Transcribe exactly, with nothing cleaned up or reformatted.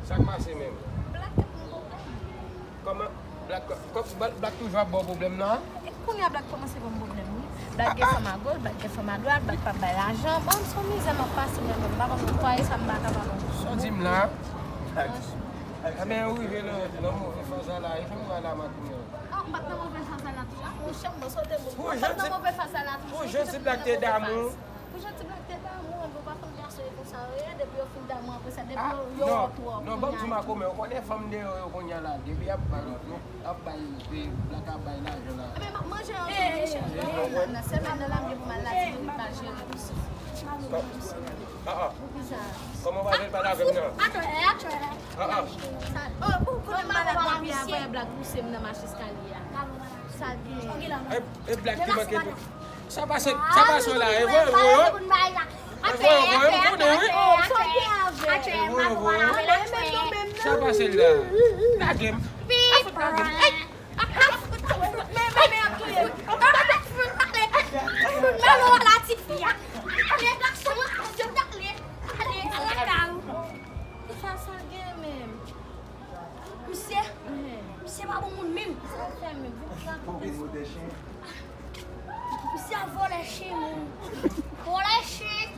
Sa k pase menm? Black ap ban m pwoblèm. Kòman? Black, kò- Black toujou ap ba w pwoblèm nan? E kounye a Black kòmanse ban m pwoblèm, wi. Black gen fanm a goch, Black gen fanm a dwat, Black p ap bay lajan. Bon, m se yon mizè m ap pase, men m pa konn kwaye sa m pa ka ba nou. Sa w di m la? Ebyen, ou rive nan, nan move faza la, e fè m wè la makoumè. Ah, m pa t nan move faza la tou la. Monchè, m panse w te bon. M pa t nan move faza la tou. Pou jan ti Black te damou. Pou jan ti Black te damou, an, bon, pa fanm gason yo konsa yo ye, depi yo fin damou apre sa, depi yo yo twò. Non, ban m di w makoumè, ou konnen fanm deyò yo kounye a la, depi y ap bay, yo ap bay, Black ap bay lajan la. Ebyen, m ap manje yon tou, cheri. Nan semèn nan, l ap gen pou m al Latibonit m al jere tou sa. Ah, ah. Poukisa? Kòman w pa vle pale avè m nan? Atò, atò. Ah, ah. Sa, oh, ou konnen malad nan pye. Black pouse m nan mach eskalye a. Sa l gen. E, e Black ki manke tou. Sa pase, sa pase la, e voye, voye. E voye, voye, m konnen, wi. E voye, voye. Sa pase la. Lage m. Lage m. Misye, misye pa bon moun menm. Misye pa bon moun menm. Sa fè menm. Misye a vòlè chen moun. Vòlè chen.